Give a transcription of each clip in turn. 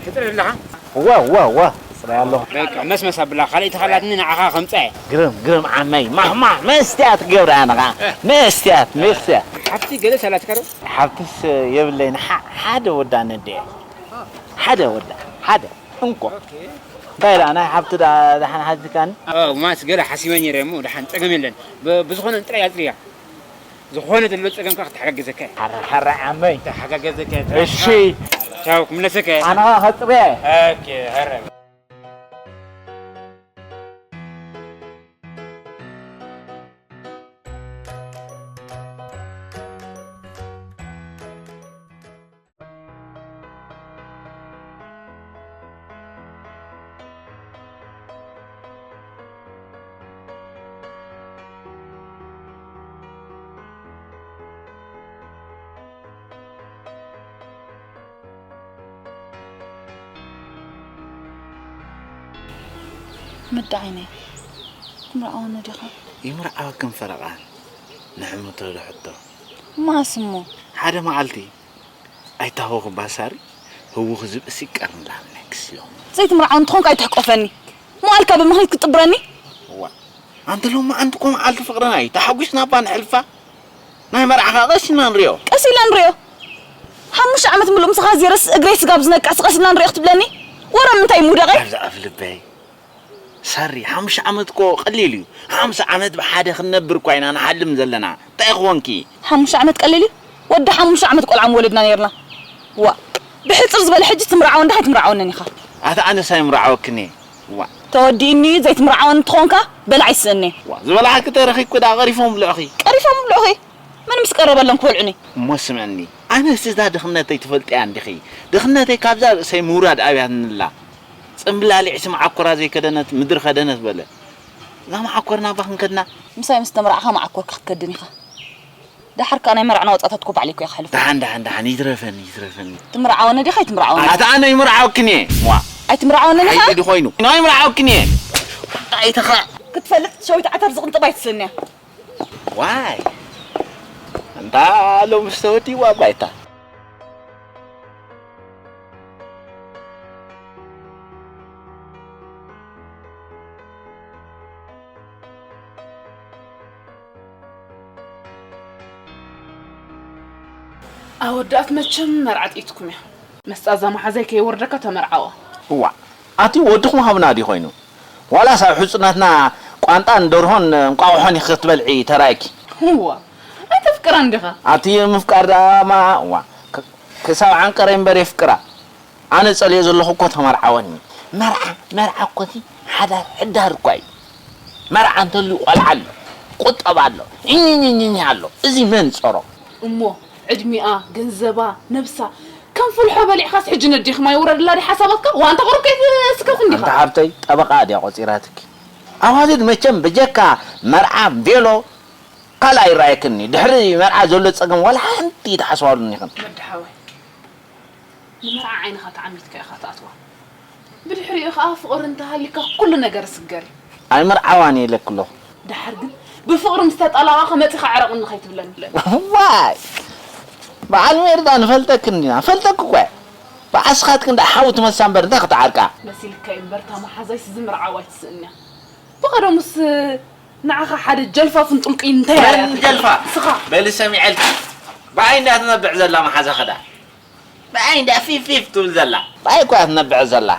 ትጥረ ኣለኻ? እዋ እዋ እዋ፣ ጽራይ ኣለኹ። በቃ መስመስ ኣብላ፣ ካልኣይቲ ካላትኒ ንዓኻ ከምጻ እየ። ግርም ግርም ዓመይ፣ ማሕማሕ መስትያት ገብራ ንኻ። መስትያት መስትያት። ሓብቲ ገለ ሳላትካ ዶ? ሓብትስ የብለይን። ሓ- ሓደ ወዳ ነደ፣ ሓደ ወዳ፣ ሓደ እንኮ። እንታይ ደኣ ናይ ሓብቲ ደኣ ደሓን ሓዚካኒ? ኣዎ፣ ማስ ገለ ሓሲበ ነይረ እሞ ደሓን ጸገም የለን። ብ- ብዝኾነ ጥራይ ኣጽርያ። ዝኾነ ዘሎ ጸገምካ ክትሓጋገዘካ እየ። ሓራ ሓራ ዓመይ። ተሓጋገዘካ እየ። እሺ። ቻው፣ ክምለሰካ እየ። ኣነ ኸኣ ከጽርያ እየ። ኦኬ፣ ሀረ። ምዳ ዓይነይ፣ ትምርዓወኒ ዲኻ? ይምርዓወክን ፈረቓን፣ ንሕምቶ ዶ ሕቶ? ማስ እሞ? ሓደ መዓልቲ ኣይታወኹ ባሳሪ፣ ህውኽ ዝብእሲ ቀርኒ ላም ነክስ ኢሎም። ዘይትምርዓወኒ እንተኾንካ ኣይትሕቆፈኒ። መዋእልካ ብምኽኒት ክትጥብረኒ? እዋ፣ ኣንቲ ሎሚ ኣንቲ እኮ መዓልቲ ፍቕርና እዩ። ተሓጒስና እባ ንሕልፋ። ናይ መርዓኻ ቀስ ኢልና ንሪኦ። ቀስ ኢልና ንሪኦ? ሓሙሽተ ዓመት ምሉእ ምሳኻ ዜረስ እግረይ ስጋብ ዝነቅዕስ ቀስ ኢልና ንሪኦ ክትብለኒ? ወረ ምንታይ ምውደቐይ? ኣብዚ ኣፍ ልበይ። ሳሪ፣ ሓሙሽተ ዓመት እኮ ቀሊል እዩ። ሓምሳ ዓመት ብሓደ ክንነብር እኳ ኢና ንሓልም ዘለና። እንታይ ክኾንኪ? ሓሙሽተ ዓመት ቀሊል እዩ? ወዲ ሓሙሽተ ዓመት ቆልዓ ምወለድና ነይርና። ዋ፣ ብሕጽር ዝበለ ሕጂ ትምርዓወን ዳኻ ኣይትምርዓወንን ኢኻ? ኣታ ኣነስ ኣይምርዓወክን እየ። ዋ። ተወዲእኒ ዘይትምርዓወን እንተኾንካ በላዕ ይስእኒ። ዋ፣ ዝበላዕኪ ተረኺብኪ ደኣ ቀሪፎም ብልዑኺ። ቀሪፎም ብልዑኺ? መን ምስ ቀረበሎም ክበልዑኒ? እሞ ስምዕኒ፣ ኣነስ እዛ ድኽነተይ ትፈልጥያ እንዲኺ? ድኽነተይ ካብዛ ርእሰይ ምውራድ ኣብያትንላ። ጽምብላሊዕሲ መዓኮራ ዘይከደነት ምድሪ ከደነት በለ። እዛ መዓኮርና እባ ክንከድና? ምሳይ ምስ ተመርዓኻ መዓኮርካ ክትከድን ኢኻ። ደሓር ከኣ ናይ መርዓና ወጻታት እኮ ባዕለይ እኮ እየ ክሕልፎ። ደሓን፣ ደሓን፣ ደሓን፣ ይትረፈኒ፣ ይትረፈኒ። ትምርዓወኒ ዲኻ ኣይትምርዓወኒ? ኣታ ኣነ ይምርዓወክን እየ። ዋ። ኣይትምርዓወኒ ኣይ ዲኻ? ኢዲ ኮይኑ። ናይ ይምርዓወክን እየ። እንታይ ኢትኻ? ክትፈልጥ ሸዊት ዓተር ዝቕንጥብ ኣይትስእንያ። ዋይ። እንታ ሎምስ ተወዲእዋ ባይታ። ኣወዳት መቸም መርዓ ጥኢትኩም እያ። መስጣ እዛ መሓዛይ ከይወርደካ ተመርዓዋ። እዋ፣ ኣቲ ወድኹም ሃብና ድዩ ኮይኑ? ዋላስ ኣብ ሕጹናትና ቋንጣን ደርሆን እንቋቑሖን ኢኺ ክትበልዒ ተራእኪ? እዋ፣ ኣይተፍቅራን ዲኻ? ኣቲ ምፍቃር ደኣ ማ-፣ እዋ፣ ክ-፣ ክሳብ ዓንቀረይ እምበር የፍቅራ። ኣነ ጸልዮ ዘለኹ እኮ ተመርዓወኒ። መርዓ፣ መርዓ እኮ እቲ ሓዳር፣ ሕዳር እኳ እዩ። መርዓ እንተልዩ ቆልዓ ኣሎ፣ ቁጠባ ኣሎ፣ እኝኝኝኝ ኣሎ። እዚ መን ጸሮ? እሞ ዕድሚኣ፣ ገንዘባ፣ ነብሳ፣ ከም ፍልሖ በሊዕኻስ ሕጂ ነዲኽማ ይውረድላ ድዩ ሓሳባትካ? ዋ፣ ኣንታ ቁሩብ ከይትስከፍ እንዲኻ። ኣንታ ሓብተይ፣ ጠበቓ ድያ ቆጺራትኪ? ኣዋልድ መቸም ብጀካ መርዓ፣ ቬሎ፣ ካልእ ኣይረኣየክን እዩ። ድሕሪ መርዓ ዘሎ ጸገም ዋላ ሓንቲ ኣይትሓስባሉን ኢኽን። ወዲ ሓወይ፣ ንመርዓ ዓይንኻ ተዓሚትካ ኢኻ ትኣትዋ። ብድሕሪኡ ኸኣ ፍቕሪ እንተሃልዩካ ኩሉ ነገር ስገር እዩ። ኣይምርዓዋን እየ ኢለኪ ኣለኹ። ደሓር ግን ብፍቕሪ ምስ ተጣላቓኸ መጺኻ ዕረቕኒ ከይትብለኒ። ዋይ! በዓል ሜርዳ ንፈልጠክን ዲና? ፈልጠኪ እኮ እየ። ብዓስኻትክን ደኣ ሓዊ ትመሳ እምበር እንታይ ክትዓርቃ? መሲልካ እዩ እምበር፣ እታ መሓዛይስ ዝምርዓው ኣይትስእንያ። ብቐደሙስ ንዓኻ ሓደ ጀልፋ ፍንጡልቂ እንታይ መን ኣርኣያ? ጀልፋ? ንስኻ። በሊ ሰሚዐልኪ። ብኣይ እንድያ ትነብዕ ዘላ መሓዛኺ ደኣ። ብኣይ እንድያ ፊፍ ፊፍ ትብል ዘላ። ብኣይ እኮ እያ ትነብዕ ዘላ።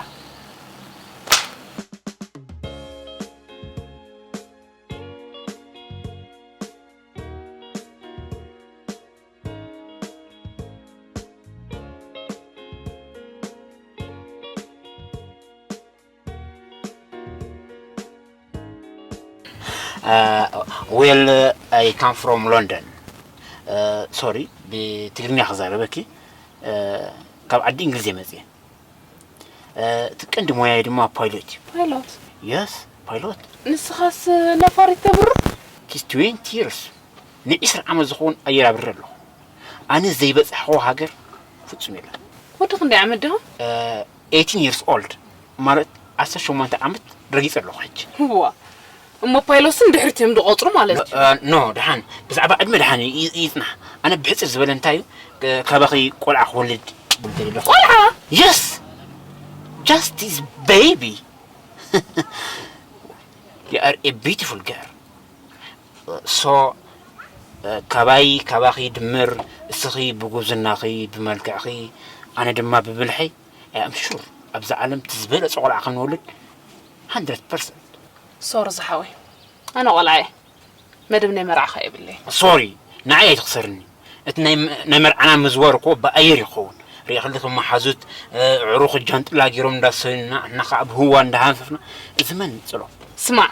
Uh, well, uh, I come from London. Uh, sorry, ብትግርኛ ክዛረበኪ። Uh, ካብ ዓዲ እንግሊዝ እየ መፅየ። Uh, እቲ ቀንዲ ሞያይ ድማ ፓይሎት እዩ። ፓይሎት? የስ፣ ፓይሎት። ንስኻስ ነፋሪት ተብርር? ኪስ ትዌንቲ ይርስ፣ ንዒስራ ዓመት ዝኸውን ኣየር ኣብርር ኣለኹ። ኣነ ዘይበጻሕክዎ ሃገር ፍጹም የለን። ወዲ ክንደይ ዓመት ዲኻ? Uh, eighteen years old፣ ማለት ዓሰርተ ሸሞንተ ዓመት ረጊጸ ኣለኹ ሕጂ። እዋ፣ እሞ ፓይሎትስ ንድሕሪት እዮም ዝቖጽሩ ማለት እዩ። Uh, ኖ፣ ደሓን፣ ብዛዕባ ዕድመ ደሓን እዩ፣ ይ-፣ ይጽናሕ። ኣነ ብሕጽር ዝበለ እንታይ እዩ፣ እ፣ ካባኺ ቆልዓ ክወልድ ይደሊ ኣለኹ። ቆልዓ? የስ! Just this baby. You are a beautiful girl. So ካባይ ካባኺ ድምር እስኺ ብጉብዝናኺ ብመልክዕኺ ኣነ ድማ ብብልሐይ I am sure ኣብዛ ዓለም እቲ ዝበለጸ ቆልዓ ክንወልድ hundred percent። ሶሪ ዝሓወይ፣ ኣነ ቆልዓ እየ። መደብ ናይ መርዓኻ የብለይ። ሶሪ ንዓይ ኣይትኽሰርኒ። እቲ ናይ ናይ መርዓና ምዝዋር እኮ ብኣየር ይኸውን። ሪእኽሊ ከም መሓዙት ኣዕሩኽ ጃንጥላ ገይሮም እንዳሰዩና ንሕና ከዓ ብህዋ እንዳሃንፈፍና እዚ መን ይፅሎ? ስማዕ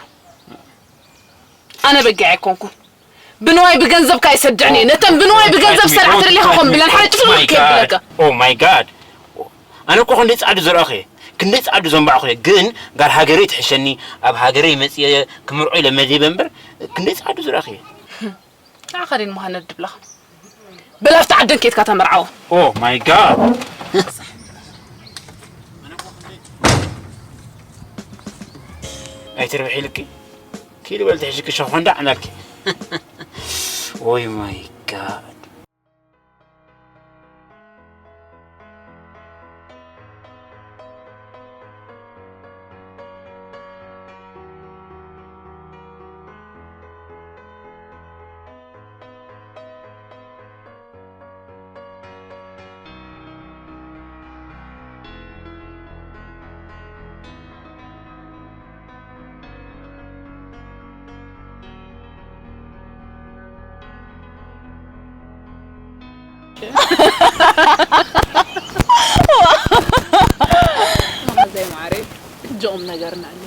ኣነ በጊዕ ኣይኮንኩን። ብንዋይ ብገንዘብካ ይሰድዕኒ እየ። ነተን ብንዋይ ብገንዘብ ዝሰርሓትለይ ኸኾን ብለን ሓደ ጭፍልቕ ከየብለካ። Oh my God. ኣነ እኮ ክንደይ ፃዕዱ ዝረኣኹ እየ፣ ክንደይ ፃዕዱ ዘንባዕኹ እየ። ግን ጋር ሃገረይ ትሕሸኒ። ኣብ ሃገረይ መፅየ ክምርዖ ኢለ መዲበ እምበር ክንደይ ፃዕዱ ዝረኣኹ እየ። ንዓኻ ድን መሃነድ ድብላኻ ብላፍቲ ዓደን ኬድካ ተመርዓወ። Oh my God. ኣይትርብሒ ኢልኪ ኪድ በል ትሕሽኪ ሸኾንዳ ዓናልኪ። Oh my God. መሓዘይ ማዓረይ ሕጂ ቁም ነገር ናለ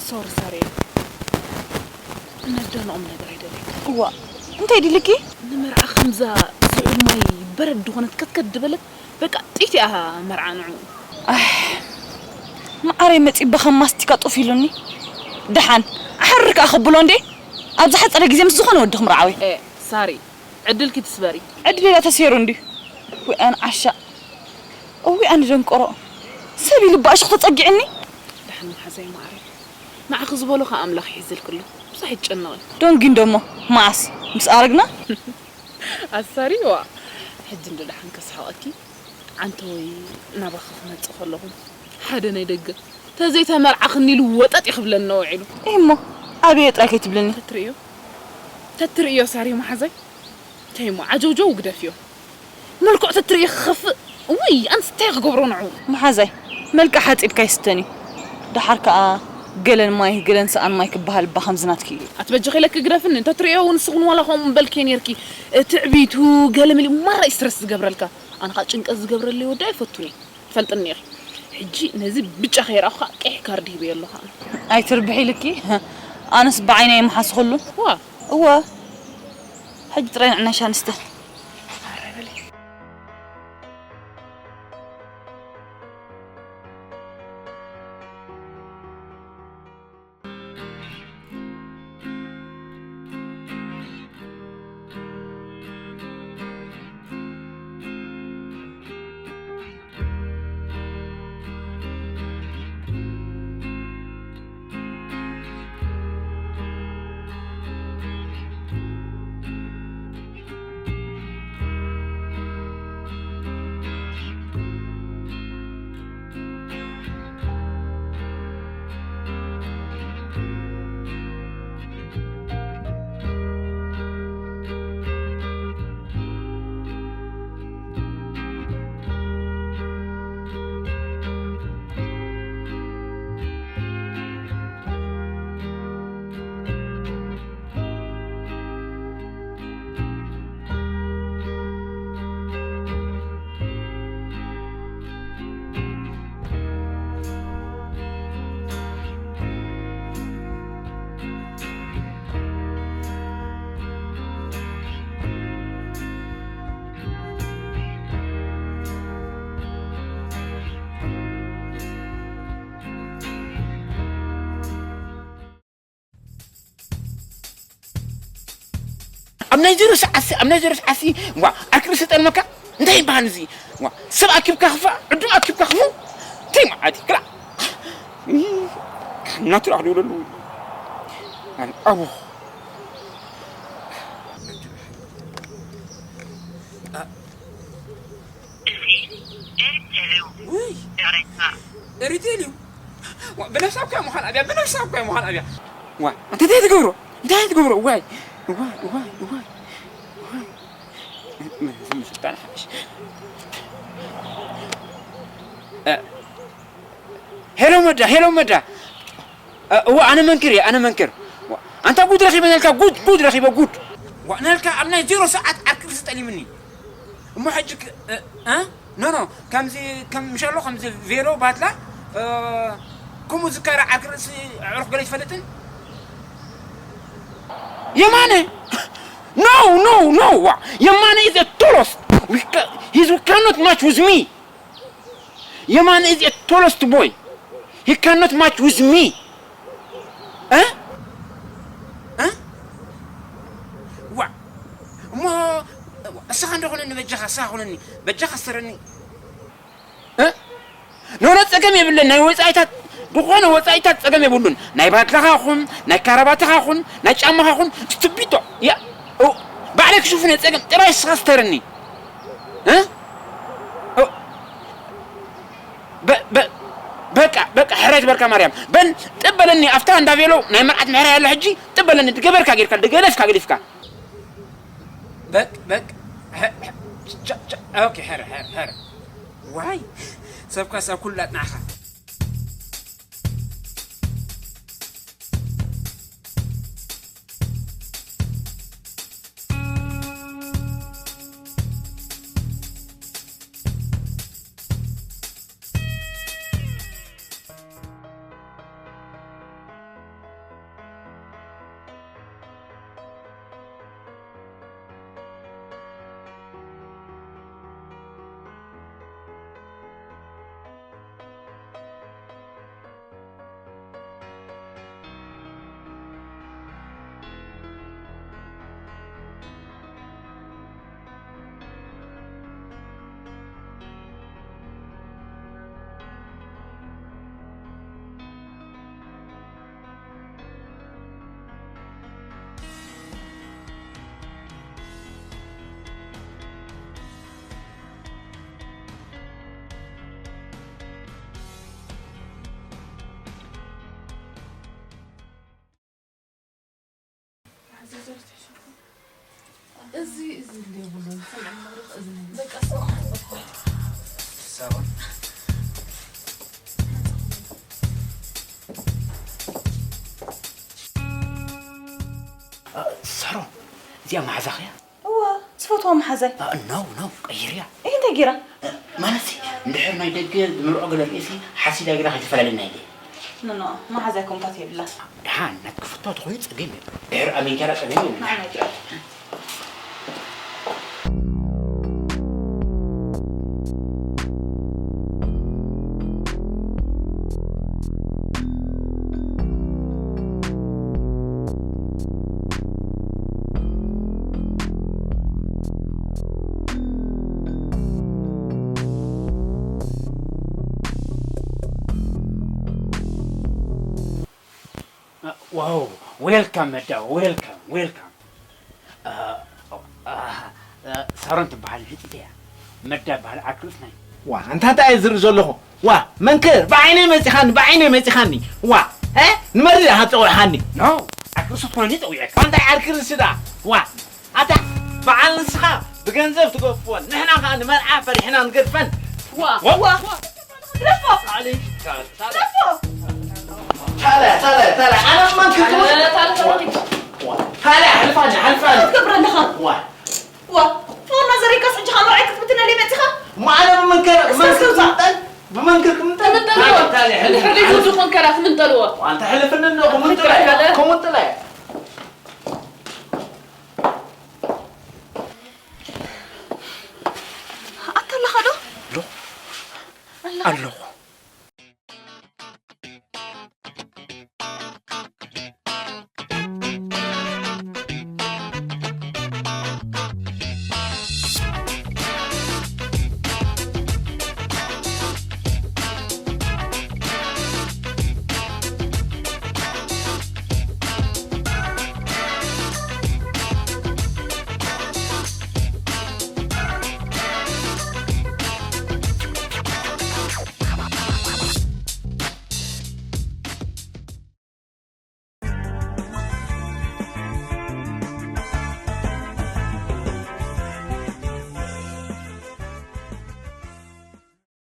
ሶሪ ሳሪ ነደን ቁም ነገር ኣይደለይ። እዋ እንታይ ድልኪ? ንመርዓ ከምዛ ዝሑል ማይ በረድ ዝኾነት ከትከት ድበለት በቃ ጥይቲ ኣሃ መርዓ ንዑ። ኣሕ መዓረይ መፂ በኸም ማስቲካ ጡፍ ኢሉኒ። ደሓን ኣሕርር ከዓ ከብሎ እንዴ ኣብዚ ሓፀረ ግዜ ምስ ዝኾነ ወዲ ክምርዓዊ። ሳሪ ዕድልኪ ትስበሪ። ዕድል ኢላ ተሰይሩ እንድዩ። ወይ ኣነ ዓሻ። እውይ ኣነ ደንቆሮ። ሰብ ኢሉ ብኣሽኹ ተፀጊዕኒ። ደሓን መሓዘይ ማዕረ ንዓኺ ዝበሎ ከዓ ኣምላኽ ይሕዝልክሎ። ብዙሕ ኣይትጨነቒ። ዶንጊ እንዶ እሞ መዓስ ምስ ኣረግና? ኣሳሪዋ ሕጂ እንዶ ደሓን ከስሕቐኪ። ዓንተወይ ናባኺ ክመፅእ ከለኹ ሓደ ናይ ደገ ተዘይተመርዓኽኒ ኢሉ ወጠጥ ይኽብለኒ ውዒሉ። እሞ ኣብየ ጥራይ ከይትብልኒ። ተትርእዮ ተትርእዮ ሳሪ መሓዘይ እንታይ እሞ ዓጀውጀው ግደፍዮ። መልክዑ ተትርእዮ ክኸፍእ። ውይ ኣንስ እንታይ ክገብሮ ንዑ። መሓዛይ መልክዕ ሓፂብካ ይስተን እዩ። ደሓር ከዓ ገለን ማይ ገለን ሰኣን ማይ ክበሃል እባ ከምዚ ናትኪ እዩ። ኣቲ በጃኺ ኢለኪ ግደፍኒ። እንተትርእዮ እውን ንስኽን ዋላ ከምኡ ምበልክዮ ነይርኪ። ትዕቢቱ ገለ መሊኡ ማራ እዩ ስትረስ ዝገብረልካ። ኣነ ከዓ ጭንቀት ዝገብረለይ ወዲ ኣይፈቱን እየ። ትፈልጥኒ ኢኺ። ሕጂ ነዚ ብጫ ከይረኣኹ ከዓ ቀይሕ ካርድ ሂበዮ ኣለኹ ኣነ። ኣይትርብሒ ኢልኪ ኣነስ ብዓይነይ ኣይመሓስኹሉን። እዋ እወ ሕጂ ጥራይ ንዕናሻ ንስተ። ኣብ ናይ ዜሮ ሰዓት ኣብ ናይ ዜሮ ሰዓት ዋ ኣክል ሰጠልመካ እንታይ ይበሃል እዚ ዋ ሰብ ኣኪብካ ክፋ ዕዱም ኣኪብካ ክፉ እንታይ መዓት ክላ ናቱ ራኽ ደውለሉ ኣቡ ውይ፣ ኤሪቴል እዩ። ዋ፣ ብነፍሳ እኮ እያ ምዃን ኣብያ፣ ብነፍሳ እኮ እያ ምዃን ኣብያ። ዋ፣ ኣንተ እንታይ ትገብሮ? እንታይ ትገብሮ? ዋይ፣ ዋይ፣ ዋይ፣ ዋይ፣ ዋይ። ምን፣ ምን ስልጣን ሓሽ። እ፣ ሄሎ መዳ፣ ሄሎ መዳ። እ፣ እዋ፣ ኣነ መንክር እየ፣ ኣነ መንክር። ዋ፣ ኣንታ ጉድ ረኺበ ነልካ፣ ጉድ፣ ጉድ ረኺበ፣ ጉድ። ዋ፣ ነልካ ኣብ ናይ ዜሮ ሰዓት ዓርኪ ርእሲ ጠሊምኒ። እሞ ሕጂ ክ-፣ እ፣ እ? ኖ፣ ኖ፣ ከምዚ፣ ከም፣ ምሻሎ ከምዚ ቬሎ ባትላ፣ እ፣ ከምኡ ዝካረ ዓርኪ ርእሲ ኣዕሩኽ ገለ ይትፈልጥን? የማነ! No, no, no! ዋ፣ የማነ is a tallest. We ca-, he's, we cannot match with me. የማነ is a tallest boy. He cannot match with me. እ? እ? ዋ፣ እሞ፣ እስኻ እንዶ ኾነኒ በጃኻ፣ እስኻ ኾነኒ በጃኻ፣ ስተረኒ። እ? ኖኖ፣ ጸገም የብለን። ናይ ወጻኢታት፣ ዝኾነ ወጻኢታት ጸገም የብሉን። ናይ ባትላኻ ኹን፣ ናይ ካራባትኻ ኹን፣ ናይ ጫማኻ ኹን፣ ስትቢቶ። ያ፣ ኦ፣ ባዕለይ ክሽፍነ ጸገም፣ ጥራይ እስኻ ስተረኒ። እ? ኦ፣ በ-፣ በ-፣ በቃ፣ በቃ፣ ሕራይ ትበልካ ማርያም። በል፣ ጥበለኒ፣ ኣብታ እንዳ ቬሎ ናይ መርዓት ምሕራይ ያለ ሕጂ፣ ጥበለኒ፣ ድገበርካ ጌርካ፣ ድገለፍካ ገሊፍካ። በቅ፣ በቅ፣ ሐ-፣ ሐ-፣ ቻ-፣ ቻ-፣ ኦኬ፣ ሐረ፣ ሐረ፣ ሐረ። ዋይ፣ ሰብካስ ኣብ ኩሉ ኣጽናዕኻ። እዚ፣ እዚ እንደ ብሎ፣ እዚ ናይ መግለጺ፣ እዚ ናይ በቃ፣ ሰው ሳሮን። እ፣ ሳሮን፣ እዚኣ መሓዛኺ እያ? እዋ፣ ዝፈትዋ መሓዛይ። እ፣ ነው፣ ነው፣ ቀይርያ። ይህ እንታይ ጌራ? እ፣ ማለትሲ፣ እንድሕር ናይ ደገ ዝመርዖ ገለ ርእሲ ሓሲዳ ጌራ ከይተፈላለና ኢለ። ኖ፣ ኖ፣ መሓዛይ ኮምታት የብላ። ደሓን፣ ናትኪ ፍቶ ተኾይኑ ጸገም የብሉ። ድሕር ኣሚንካላ ጸገም የብሉ። ንዓና ይጥዕም። ዋው፣ ዌልካም መዳ፣ ዌልካም፣ ዌልካም። እ፣ እ፣ እ፣ ሳሮን ትበሃል ህጽይቲ እያ። መዳ በሃል ዓርኪ ርእስና እዩ። ዋ፣ ኣንታ እንታይ እየ ዝርኢ ዘለኹ? ዋ፣ መንክር፣ ብዓይነይ መጺኻኒ፣ ብዓይነይ መጺኻኒ። ዋ፣ እ? ንመርዚ ኢኻ ጸዊዕኻኒ። ኖ፣ ዓርኪ ርእሱ ትኾነኒ ጸዊዐካ። ኣንታይ ዓርኪ ርእሲ ደኣ? ዋ፣ ኣታ በዓል ንስኻ ብገንዘብ ትገፍወን፣ ንሕና ኸኣ ንመርዓ ፈሪሕና ንገድፈን። ዋ፣ ዋ። ዋ፣ ዋ። ግደፎ! ሳሊ፣ ሳሊ፣ ሳሊ። ግደፎ! ታለ፣ ታለ፣ ታለ፣ ኣነ መን ክልክሎ? ታለ፣ ታለ፣ ታለ። ታለ፣ ሓልፋኒ፣ ሓልፋኒ። እንታይ ትገብር ኣለኻ? ዋ። ዋ፣ ፍቕርና ዘሪግካስ ሕጂ ኸኣ መርዓይ ክትብትነለይ መጺኻ? እሞ ኣነ ብመንከር፣ እስከ፣ እስከ ውጻእ። ብመንከር ክምንጠል? ክምንጠልዎ። ታለ፣ ታለ፣ እንድሕር ሓልፋኒ። ዘይትወዱ ኮንከ ኸኣ ክምንጠልዎ። ዋንታ ሕልፍኒ እንዶ፣ ክምንጥለ፣ ኣፍሪቃ ካለ። ክምንጥለ። ኣታ ኣለኻ ዶ? ሎ። ኣለኻ? ኣለኹ።